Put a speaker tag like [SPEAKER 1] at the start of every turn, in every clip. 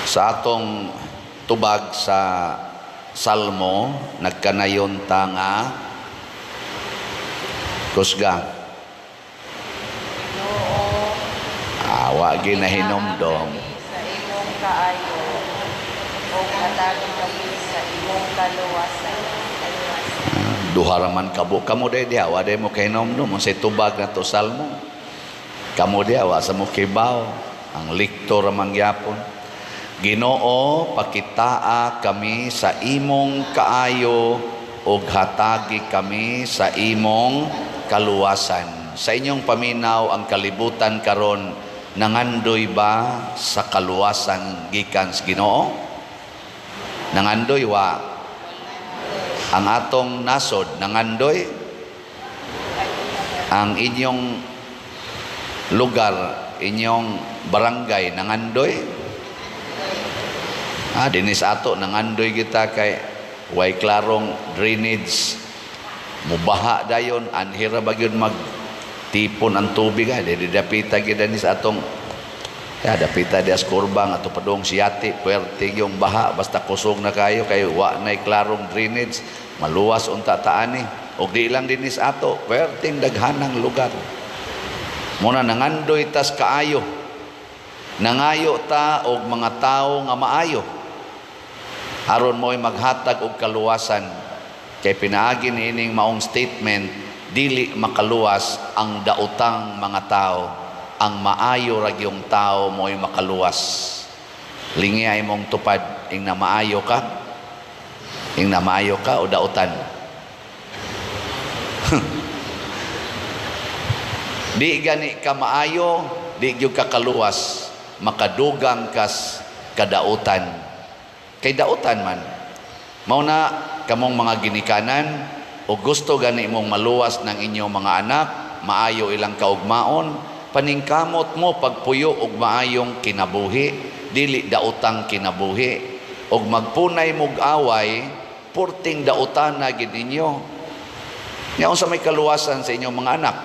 [SPEAKER 1] Sa atong tubag sa Salmo, nagkanayon ta nga kusga.
[SPEAKER 2] Ginoo,
[SPEAKER 1] Awa
[SPEAKER 2] pakitaa
[SPEAKER 1] ginahinomdom.
[SPEAKER 2] Kami sa imong kaayo ug hatagi kami sa imong kaluwasan.
[SPEAKER 1] Duha ra man kabo kamo day diha, wa day mo kahinomdom unsay tubag nato Salmo. Kamo diha wa sa mo kibaw, ang lektor ra man gyapon. Ginoo, pakitaa kami sa imong kaayo ug hatagi kami sa imong kaluwasan. Sa inyong paminaw, ang kalibutan karon nangandoy ba sa kaluwasan gikan sa Ginoo? Nangandoy wa? Ang atong nasod nangandoy? Ang inyong lugar, inyong barangay nangandoy? Ah, dinis ato nangandoy kita kay way klarong drainage. Mubaha dayon, anhira ba gyud mag tipon ang tubig, ah, di dapita gyud dinis atong ya dapita di as kurbang ato padung siyati, puwerte yung baha basta kusog na kayo kay wa nay klarong drainage, maluwas unta taani. Og di lang dinis ato, puwerteng daghanang lugar. Muna nangandoy tas kaayo. Nangayo ta og mga tawo nga maayo. Aron mo'y maghatag og kaluwasan. Kay pinaagi niining maong statement, dili makaluwas ang daotang mga tao. Ang maayo ra gyung tao mo'y makaluwas. Lingi imong tupad, ing na maayo ka. Ing na maayo ka o daotan. Di gani ka maayo, di gyud ka kaluwas, makadugang kas kadautan. Kay dautan man. Mao na kamong mga ginikanan o gusto gani mong maluwas ng inyong mga anak, maayo ilang kaugmaon, paningkamot mo pagpuyo og maayong kinabuhi, dili daotang kinabuhi. Og magpunay mog away, purting dautan na gid ninyo. Nya unsa may kaluwasan sa inyong mga anak,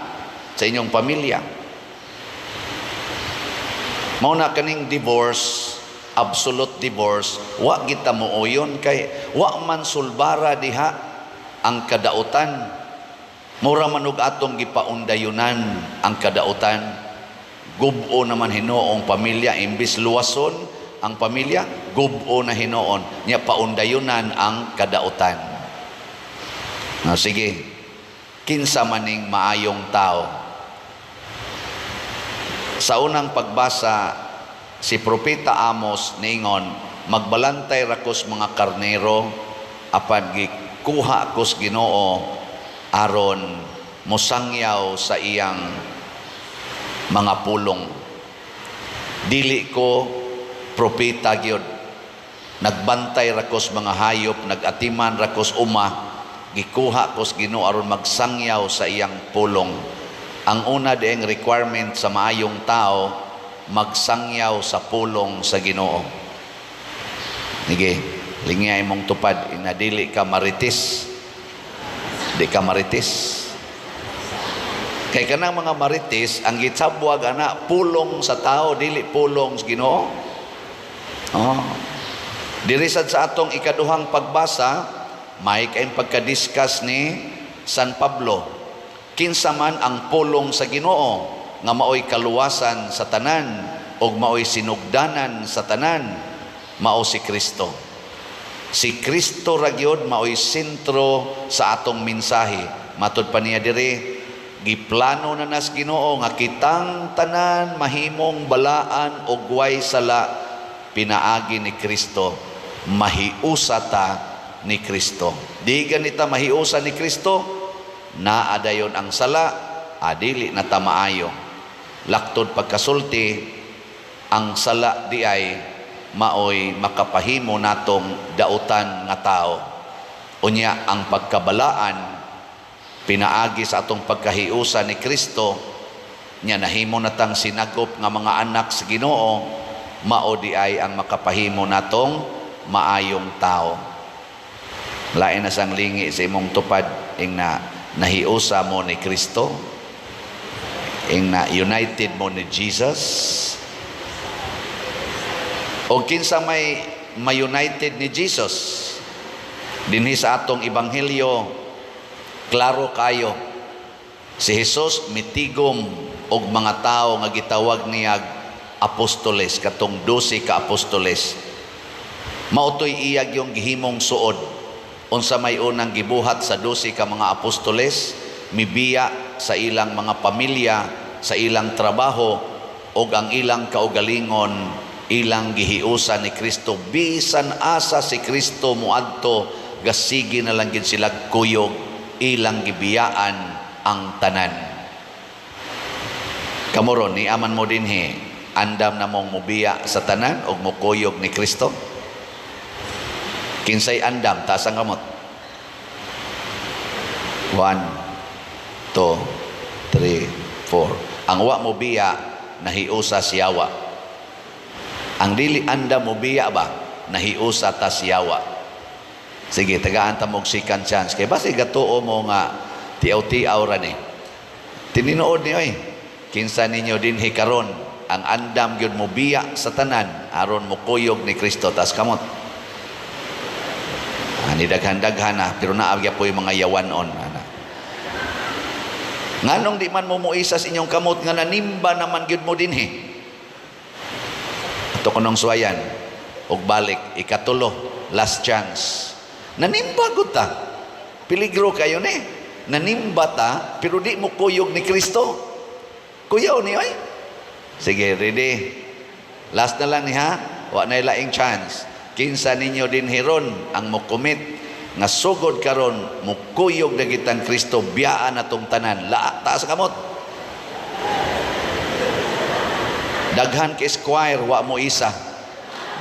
[SPEAKER 1] sa inyong pamilya? Mao na kaning divorce, absolute divorce, wa kita mooyon kay wa man sulbara diha ang kadautan. Mura man og atong gipaundayunan ang kadautan. Gubo naman hinuong pamilya, imbis luwason ang pamilya, gubo na hinuon nya paundayunan ang kadautan. Na sige, kinsa maning maayong tao? Sa unang pagbasa, si Propeta Amos niingon, "Magbalantay ra kos mga karnero, apan gikuha kos Ginoo aron mosangyaw sa iyang mga pulong. Dili ko propeta gyud. Nagbantay ra kos mga hayop, nagatiman ra kos uma, gikuha kos Ginoo aron magsangyaw sa iyang pulong." Ang una dieng requirement sa maayong tao, magsangyaw sa pulong sa Ginoo. Sige, lingya imong tupad, inadili ka marites. Di ka marites. Kay kanang mga marites, ang gitsabwag ana pulong sa tao, dili pulong sa Ginoo. Oh. Diri sad sa atong ikaduhang pagbasa, may kayong pagka-discuss ni San Pablo. Kinsa man ang pulong sa Ginoo nga maoy kaluwasan sa tanan ug maoy sinugdanan sa tanan, mao si Kristo. Si Kristo ra gyud maoy sentro sa atong mensahe. Matud pa niya diri, giplano na nas Ginoo nga kitang tanan mahimong balaan ug way sala pinaagi ni Kristo. Mahiusa ta ni Kristo. Di ganita mahiusa ni Kristo, naa dayon ang sala, adili na ta maayo. Laktod pagkasulti, ang sala di ay maoy makapahimo natong dautan nga tao. Unya ang pagkabalaan pinaagi sa atong pagkahiusa ni Kristo, nya nahimo natang sinagop nga mga anak sa Ginoo, mao di ay ang makapahimo natong maayong tao. Lain na sang lingi sa imong tupad, ing na nahiusa mo ni Kristo, ing na united mo ni Jesus. O kinsa may ma-united ni Jesus? Dinhi sa atong ebanghelyo, klaro kayo. Si Jesus mitigom og mga tawo nga gitawag niya apostoles, katong 12 ka apostoles. Mao toy iya yung gihimong suod. Unsa may unang gibuhat sa 12 ka mga apostoles, mibiya sa ilang mga pamilya, sa ilang trabaho, og ang ilang kaugalingon ilang gihiusan ni Kristo. Bisan asa si Kristo moadto, gasige na lang gid sila kuyog, ilang gibiyaan ang tanan. Kamo ron, ni aman mo dinhi, andam na mong mubiya sa tanan og mukuyog ni Kristo? Kinsay andam? Taas ang kamot. One, two, three, four. Ang wa mo biya, nahiusa siyawa. Ang dili andam mo biya ba, nahiusa ta siyawa. Sige, tagaan ta mog second chance. Kay basi gatuo mo nga tiaw-tiaw ra ni. Tininood ni oy. Kinsa ninyo dinhi karon ang andam gyud mo biya sa tanan aron mo kuyog ni Kristo? Taas kamot. Ani daghan-daghan na, pero naa po yung mga yawanon ana. Nganong di man mo muisa sa inyong kamot nga nanimba naman gyud mo dinhi? Ato kunong suwayan og balik, ikatulo, last chance. Nanimba gud ta. Peligro kayo ni. Nanimba ta pero di mo kuyog ni Kristo. Kuyaw ni oy. Sige, ready. Last na lang ni ha. Wa na laing chance. Kinsa ninyo dinhi ron ang mo commit nga sugod karon mukuyog na kitang Kristo, biyaan natong tanan? La, taas ang kamot. Daghan kay squire, wa mo isa.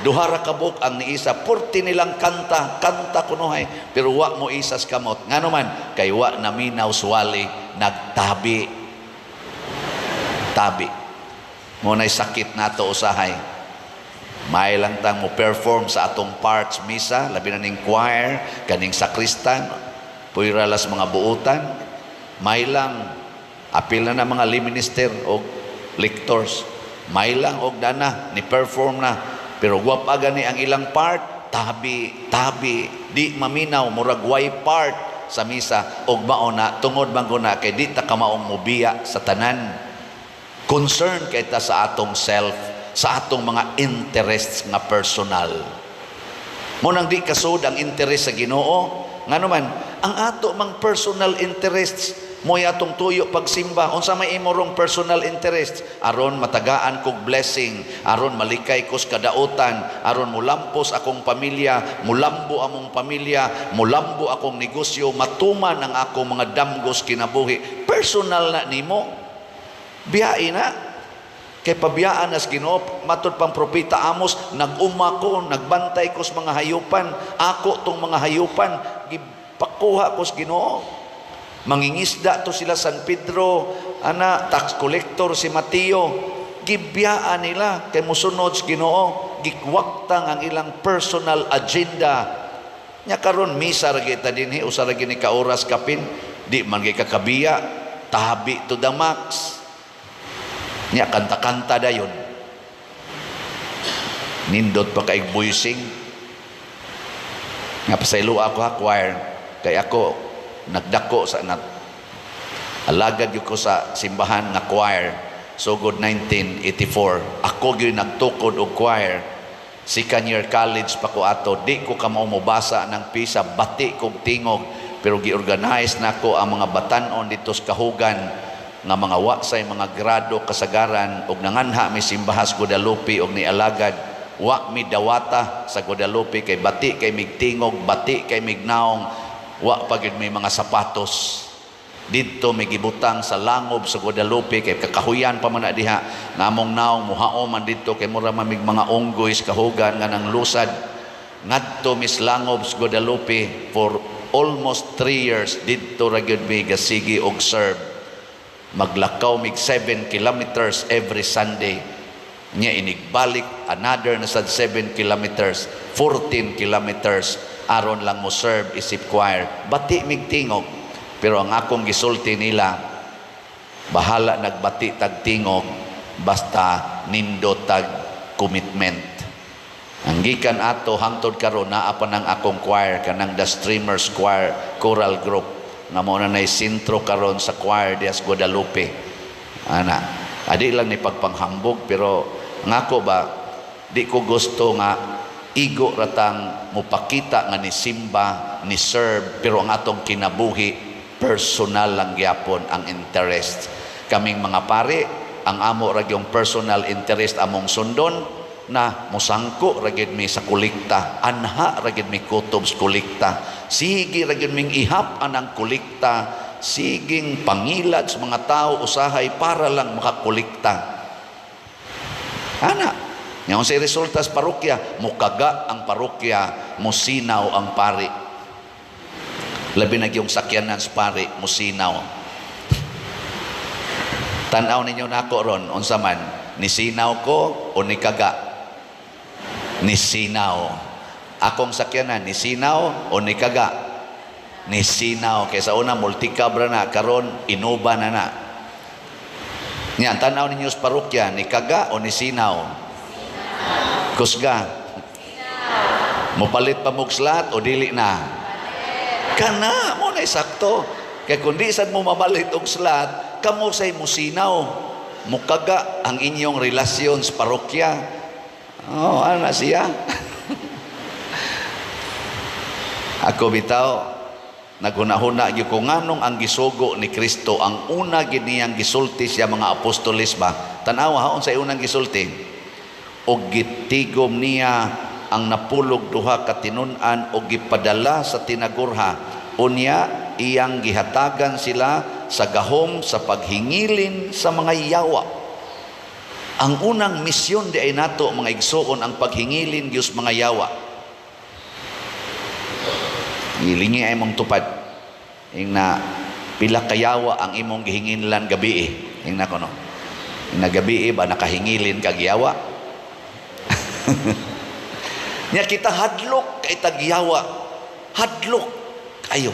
[SPEAKER 1] Duha ra ka buok ang niisa. Purti nilang kanta, kanta kunuhay, pero wa mo isa sa kamot. Ngano man? Kay wa naminaw suwali, nagtabi. Tabi. Mo nay sakit nato usahay. May lang tang mo perform sa atong parts misa, labi na ning choir, kaning sakristan, puyra las mga buutan. May lang apil na na mga lay minister o lectors. May lang og dana ni perform na, pero gwapa gani ang ilang part, tabi tabi, di maminaw, murag way part sa misa. Og mao na tungod man guna kay di ta kamaong mobiya sa tanan. Concern kay ta sa atong self, sa atong mga interests nga personal. Mo nang di kasud ang interest sa Ginoo. Ngano man, ang ato mang personal interests mo'y atong tuyo pagsimba. Unsa may imo rong personal interest? Aron matagaan kog blessing, aron malikay kos kadautan, aron mulampos akong pamilya, mulambo among pamilya, mulambo akong negosyo, matuman ang akong mga damgos kinabuhi. Personal na nimo. Biyain na. Kay pabiyaan nas Ginoo, matud pang propeta Amos, nag-uma ko, nagbantay ko sa mga hayupan, ako tong mga hayupan, gipakuha ko sa Ginoo. Mangingisda to sila San Pedro, ana, tax collector si Mateo, gibiyaan nila kay musunod sa Ginoo, gikwagtang ang ilang personal agenda. Nya karon misa ra kita dinhi, usa ra gini ka oras kapin, di man gyud kakabiya, tabi to the max. Nya kanta-kanta dayon. Nindot pa kay voicing. Nga pasaylo ako ha, choir, kay ako nagdako sa nat alagad gyud ko sa simbahan nga choir sugod 1984. Ako gyud nagtukod og choir. Second year college pa ko ato, di ko kamao mobasa ng pisa, bati kog tingog, pero gi-organize nako ang mga batanon dito sa Kahugan nga mga wa say mga grado kasagaran, og nanganha mi simbahas Guadalupe og nialagad. Wa mi dawata sa Guadalupe kay bati kay migtingog, bati kay mignaong, wa pa gyud may mga sapatos. Didto may gibutang sa langob sa Guadalupe kay kakahuyan pa man na diha nga among naong muhao man didto kay mura man mig mga unggoy sa kahugan nga nang lusad. Ngadto mis langob sa Guadalupe for almost 3 years. Didto ra gyud mi gasigi og serve. Maglakaw mig 7 kilometers every Sunday. Nya inigbalik another na sad 7 kilometers, 14 kilometers aron lang mo serve isip choir. Bati mig tingog, pero ang akong gisulti nila, bahala nagbati tag tingog, basta nindot tag commitment. Ang gikan ato hangtod karon naa pa nang akong choir, kanang The Streamers Choir Choral Group, nga mao na nay sentro karon sa choir dias Guadalupe. Ana, adi lang ni pagpanghambog, pero ngako ba, di ko gusto nga igo ratang mupakita nga ni simba, ni serve, pero ang atong kinabuhi personal lang gyapon ang interest. Kaming mga pari, ang amo ra gyung personal interest among sundon na musangko ra gyud mi sa kolekta, anha ra gyud mi kutob sa kolekta, sige ra gyud ming ihap anang kolekta, siging pangilad sa mga tao usahay para lang makakolekta ana. Nga unsay resulta sa parokya? Mukaga ang parokya, musinaw ang pari. Labi na yung sakyanan sa pari, musinaw. Tanaw ninyo nako ron, unsa man, nisinaw ko o nikaga? Nisinaw. Akong sakyanan, nisinaw o nikaga? Nisinaw. Kaysa una, multicab ra na, karon Innova na na. Yan, tanaw ninyo sa parokya, nikaga o nisinaw? Kusga. Mupalit pa mo slot o dili na? Kana, mo na sakto. Kaya kung di sad mo mamalit og slot, kamo say musinaw. Mukaga ang inyong relasyon sa parokya. Oh, ano na siya? Ako bitaw, naghuna-huna gyud ko nganong ang gisugo ni Kristo, ang una gid niyang gisulti siya mga apostoles ba? Tan-awa ha, unsay unang gisulti? Og gitigom niya ang napulog duha ka tinun-an og gipadala sa tinagurha. Unya iyang gihatagan sila sa gahom sa paghingilin sa mga yawa. Ang unang misyon di ay nato, mga igsuon, ang paghingilin gyud mga yawa. Gilingi ay mong tupad. Ing na pila kayawa ang imong gihinginlan gabi eh. Ing na kono. Ing na gabi eh, ba nakahingilin kag yawa? Nya kita hadlok kay tagyawa. Hadlok kayo.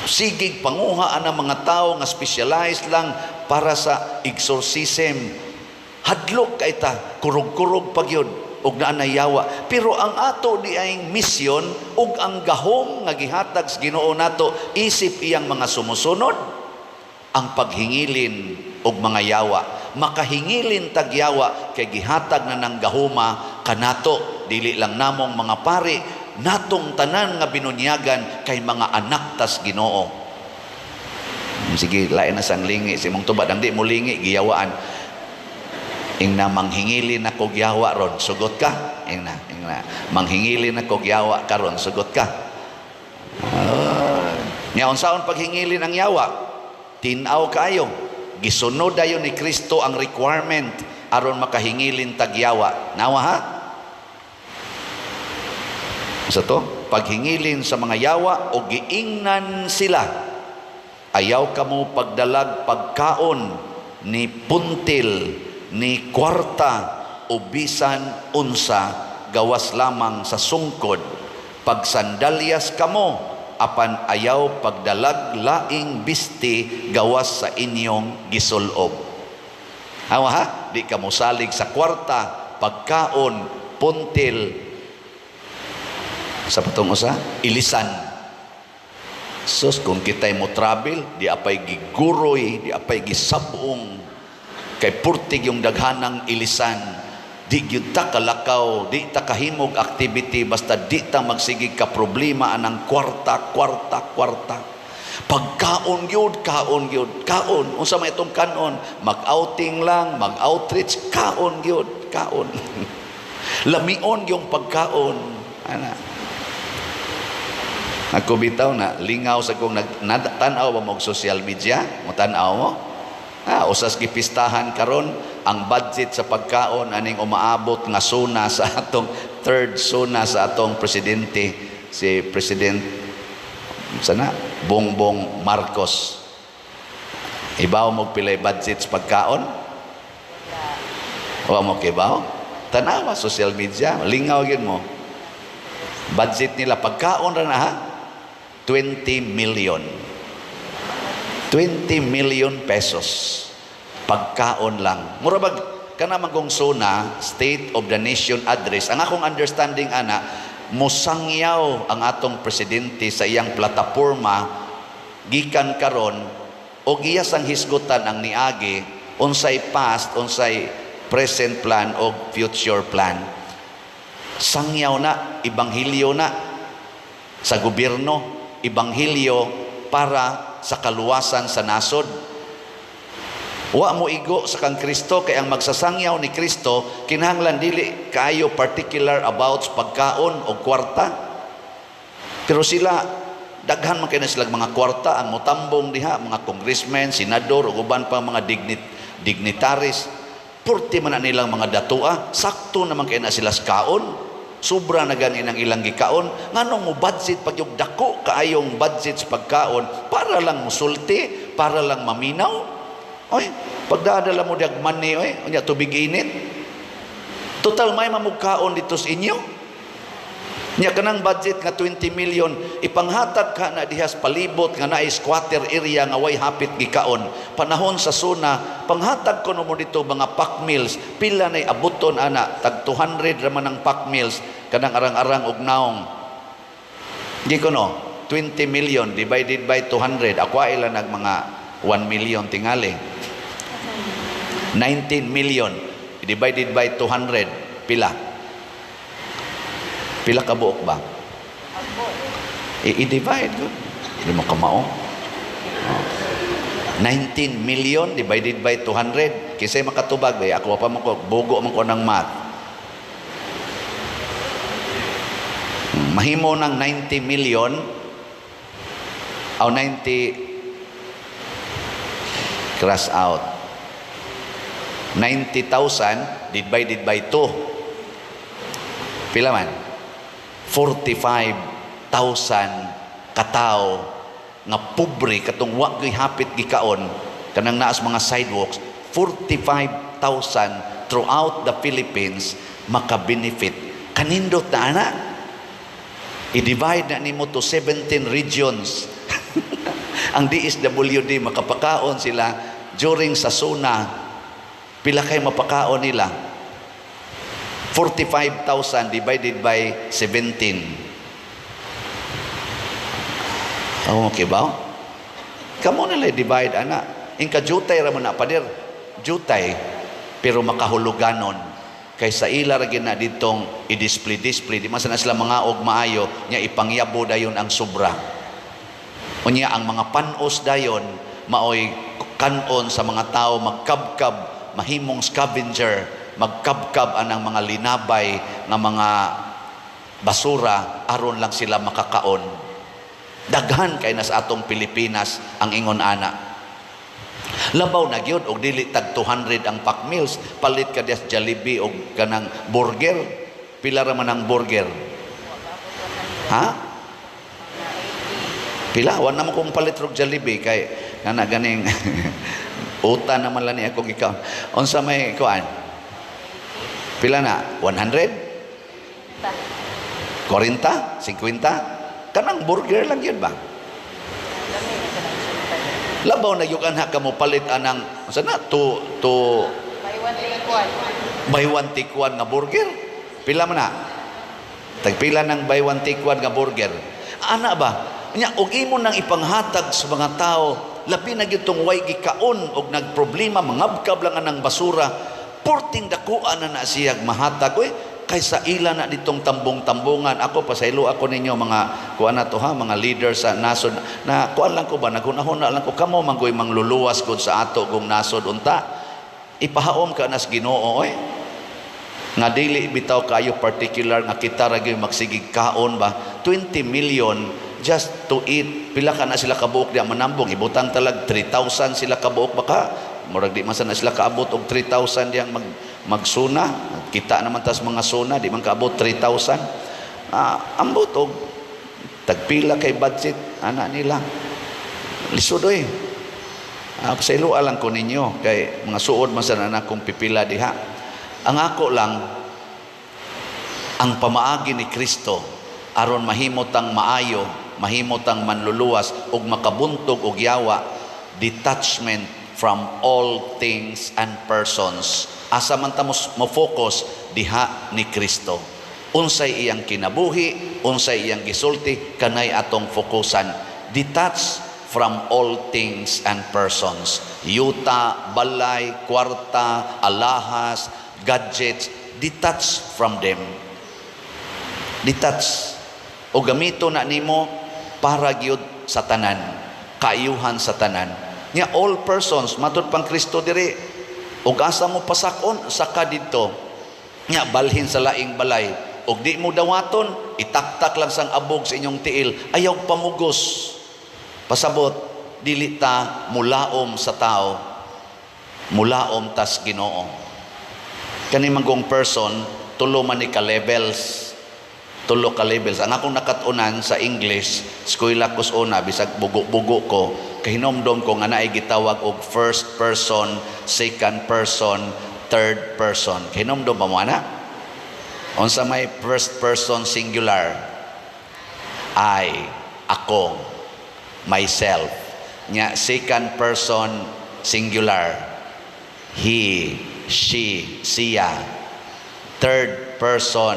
[SPEAKER 1] Sigig panguha ang mga tao nga specialized lang para sa exorcism. Hadlok kay ta, kurog-kurog pag yun og naa na yawa. Pero ang ato di ay misyon ug ang gahom nga gihatag sa Ginoo nato isip iyang mga sumusunod ang paghingilin og mga yawa. Makahingilin tagyawa kay gihatag na ng gahuma kanato, dili lang namong mga pari, natong tanan nga binunyagan kay mga anak tas Ginoo. Sige, lain na sang lingi si mong tubad, ang di mo lingi giyawaan. Ing na manghingilin na kog yawa ron, sugot ka. Ing na manghingilin na kog yawa karon, sugot ka. Nya unsaon paghingilin ang yawa? Tin-aw kaayo. Gisunod dayon ni Kristo ang requirement aron makahingilin tagyawa. Nawa ha? Sa to, paghingilin sa mga yawa o giingnan sila. Ayaw kamo pagdalag pagkaon ni puntil ni kwarta o bisan unsa gawas lamang sa sungkod. Pagsandalyas kamo apan ayaw pagdalag laing bisti gawas sa inyong gisulob. Awa ha? Di ka mosalig sa kwarta, pagkaon, puntil, sa patong usa, ilisan. Sus, kung kita'y mo travel, di apay giguroy, di apay gisabong, kay purtig yung daghanang ilisan. Di gyud ta kalakaw, di ta kahimog activity, basta di ta magsigig ka problema anang kwarta, kwarta, kwarta. Pagkaon gyud, kaon gyud, kaon. Unsa may itong kanon? Mag-outing lang, mag-outreach, kaon gyud, kaon. Lamion yung pagkaon. Ana. Ako bitaw na lingaw sa kong tan-aw ba mo og social media? Mo tan-aw mo? Usas gipistahan karon ang budget sa pagkaon aning umaabot nga suna sa atong third suna sa atong presidente, si President sana Bongbong Marcos. Ibaw mo pilay budget sa pagkaon? Wa mo kibaw? Tanawa social media, lingaw gyud mo. Budget nila pagkaon ra na ha? 20 million. 20 million pesos. Pagkaon lang. Mura bag Kana magong SONA, State of the Nation Address, ang akong understanding ana, musangyaw ang atong presidente sa iyang plataporma gikan karon o giya sang hisgutan ang niagi, unsay past, unsay present plan o future plan. Sangyaw na, ibanghilyo na sa gobyerno, ibanghilyo para sa kaluwasan sa nasod. Wa mo igo sa kang Kristo kay ang magsasangyaw ni Kristo kinahanglan dili kaayo particular about pagkaon o kwarta. Pero sila, daghan man kay na silang mga kwarta ang motambong diha, mga congressmen, senador ug uban pa mga dignitaries. Purti man na nilang mga datua, sakto naman kay na sila sa kaon. Sobra na gani ang ilang gikaon. Nganong mo budget pag yung dako kaayong budget sa pagkaon para lang musulti, para lang maminaw? Oy, pagdadala mo dag money, oy, unya tubig init. Total may mamugkaon dito sa inyo. Nya kanang budget nga 20 million ipanghatag ka na dihas palibot nga naay squatter area nga way hapit gikaon. Panahon sa SONA, panghatag ko mo dito mga pack meals, pila nay abuton ana? Tag 200 ra man ang pack meals kanang arang-arang og naong. Di ko no, 20 million divided by 200, ako ila nag mga 1 million tingali. 19 million divided by 200, pila? Pila ka buok ba? I-divide ko. Hindi mo kamao. Oh. 19 million divided by 200. Kisay makatubag, eh, ako pa mo ko, bugo man ko ng math. Mahimo ng 90 million o 90 cross out. 90,000 divided by 2. Pila man? 45,000 katao nga pobre katong wa gyud hapit gikaon, kanang naas mga sidewalks, 45,000 throughout the Philippines maka-benefit. Kanindot na ana. I-divide na nimo to 17 regions. Ang DSWD makapakaon sila during sa SONA. Pila kay mapakaon nila? 45,000 divided by 17. Oh, okay ba? Kamo nila divide ana. Ingka jutay ra man na, pader. Jutay pero makahuluganon kay sa ila ra gyud na ditong i-display display, di man sana sila mga og maayo nya ipangyabo dayon ang sobra. Unya ang mga panos dayon maoy kanon sa mga tao, magkabkab, mahimong scavenger, magkabkab anang mga linabay nga mga basura aron lang sila makakaon. Daghan kay na sa atong Pilipinas ang ingon ana. Labaw na gyud og dili tag 200 ang pack meals, palit ka dias Jollibee og kanang burger. Pila ra man ang burger? Ha? Pila? Wa na mo kong palit og Jollibee kay kana ganing uta naman lang ni ako gikaon. Unsa may kuan? Pila na? 100? 40? 50? Kanang burger lang yun ba?
[SPEAKER 2] Lami na kanang sultan.
[SPEAKER 1] Labaw na yung anak ka mo palit anang unsa na to
[SPEAKER 2] Buy one take one.
[SPEAKER 1] Buy one take one nga burger. Pila man na? Tagpila ng buy one take one nga burger? Ana ba? Nya og imo nang ipanghatag sa mga tao, labi na gyud tong way gikaon og nagproblema, mangabkab lang anang basura, porting dakuan na na siyag mahatag oy kaysa ila na ditong tambong-tambungan. Ako, pasaylo ako ninyo mga kuan na to ha, mga leader sa nasod na kuan lang ko ba, naghunahuna lang ko, kamo manggoy mangluluwas gud sa ato kung nasod. Unta ipahaom ka nas Ginoo oy nga dili bitaw kayo particular nga kita ra gyud magsigig kaon ba. 20 million just to eat, pila ka na sila kabuok di manambong? Ibutang talag 3,000 sila kabuok, baka murag di man sana sila kaabot og 3,000 diyang magsuna. Kita naman tas mga suna, di man kaabot 3,000. Ambot og tagpila kay budget ana nila? Lisod oy. Pasayloa lang ko ninyo kay mga suod man sana na kung pipila diha. Ang ako lang, ang pamaagi ni Kristo aron mahimo tang maayo, mahimo tang manluluwas ug makabuntog og yawa, detachment from all things and persons. Asa man ta mo focus? Diha ni Kristo. Unsay iyang kinabuhi, unsay iyang gisulti, kanay atong fokusan. Detach from all things and persons. Yuta, balay, kwarta, alahas, gadgets, detach from them. Detach. O gamito na nimo para gyud sa tanan, kaayuhan sa tanan. Nya all persons, matud pang Kristo diri, ug asa mo pasakon, saka didto. Nya balhin sa laing balay, ug di mo dawaton, itaktak lang sang abog sa inyong tiil, ayaw pamugos. Pasabot, dili ta mulaom sa tao, mulaom tas Ginoo. Kani manggong person, tulo man ni ka levels. Tulo ka levels. Ang akong nakat-unan sa English, eskwela ko sa una, bisag bugo-bugo ko, kahinomdom ko nga naay gitawag og first person, second person, third person. Kahinomdom ba mo ana? Unsa may first person singular? I, ako, myself. Nya second person singular, he, she, siya. Third person,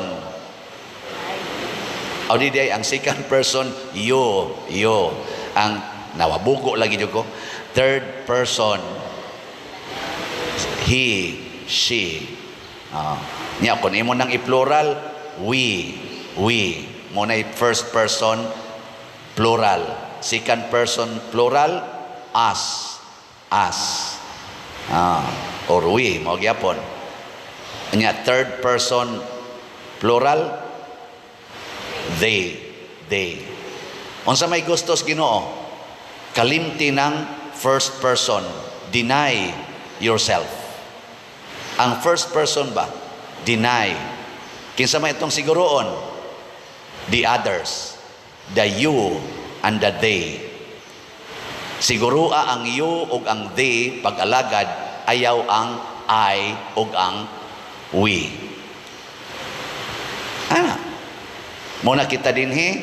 [SPEAKER 1] o di diay, ang second person, you, you. Ang nawabugo lagi jud ko. Third person, he, she. Nya kung imo nang i-plural, we, we. Mo na first person plural. Second person plural, us, us. Or we, mao gyapon. Nya third person plural, they, they. Unsa may gustos Ginoo? Kalimti ng first person. Deny yourself. Ang first person ba? Deny. Kinsa may itong siguroon? The others. The you and the they. Siguroa ang you ug ang they pag-alagad, ayaw ang I ug ang we. Ana. Muna kita dinhi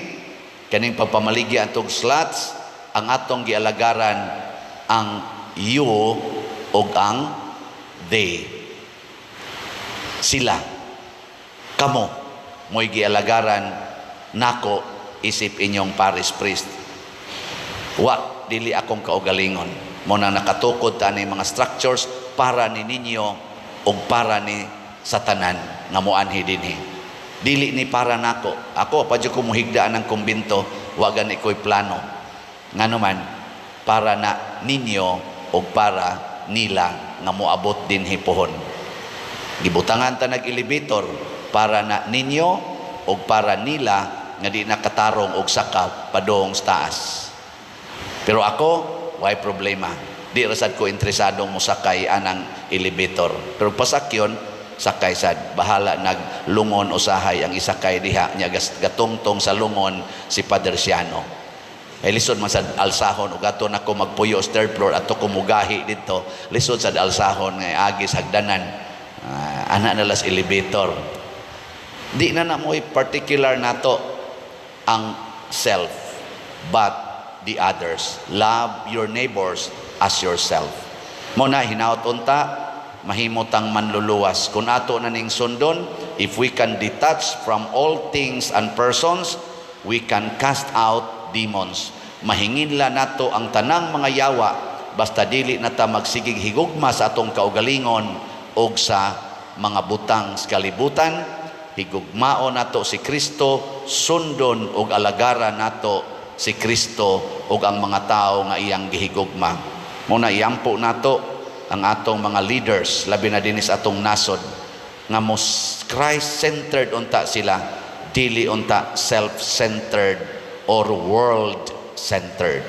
[SPEAKER 1] kaning pagpamaligya atong slots, ang atong gialagaran ang you ug ang they. Sila, kamo mo'y gialagaran nako isip inyong parish priest. Wa dili akong kaugalingon. Mo na nakatukod ta ni mga structures para ni ninyo ug para ni sa tanan nga moanhi dinhi. Dili ni para nako. Ako pa jud ko muhigdaan ng kumbento, wa gani ko'y plano. Ngano man, para na ninyo ug para nila nga moabot dinhi pohon. Gibutangan ta nag elevator para na ninyo ug para nila nga di nakatarong og saka padong sa taas. Pero ako, way problema. Di ra sad ko interesadong mosakay anang elevator. Pero pasakyon, sakay sad. Bahala naglungon usahay ang isakay diha nya gatungtong sa lungon si Padre Siano. Ay lisod man sad alsahon ug ato nako magpuyo sa third floor, ato ko mugahi didto. Lisod sad alsahon nga agi sa hagdanan. Ana na las elevator. Di na na mo particular nato ang self, but the others. Love your neighbors as yourself. Mo na hinaut unta mahimo tang manluluwas. Kung ato na ning sundon, if we can detach from all things and persons, we can cast out demons. Mahinginla nato ang tanang mga yawa basta dili na ta magsigig higugma sa atong kaugalingon og sa mga butang sa kalibutan. Higugmao nato si Kristo, sundon og alagaran nato si Kristo ug ang mga tao nga iyang gihigugma. Mo na iampo nato ang atong mga leaders, labi na dinhi sa atong nasod, nga mos Christ-centered unta sila, dili unta self-centered or world-centered.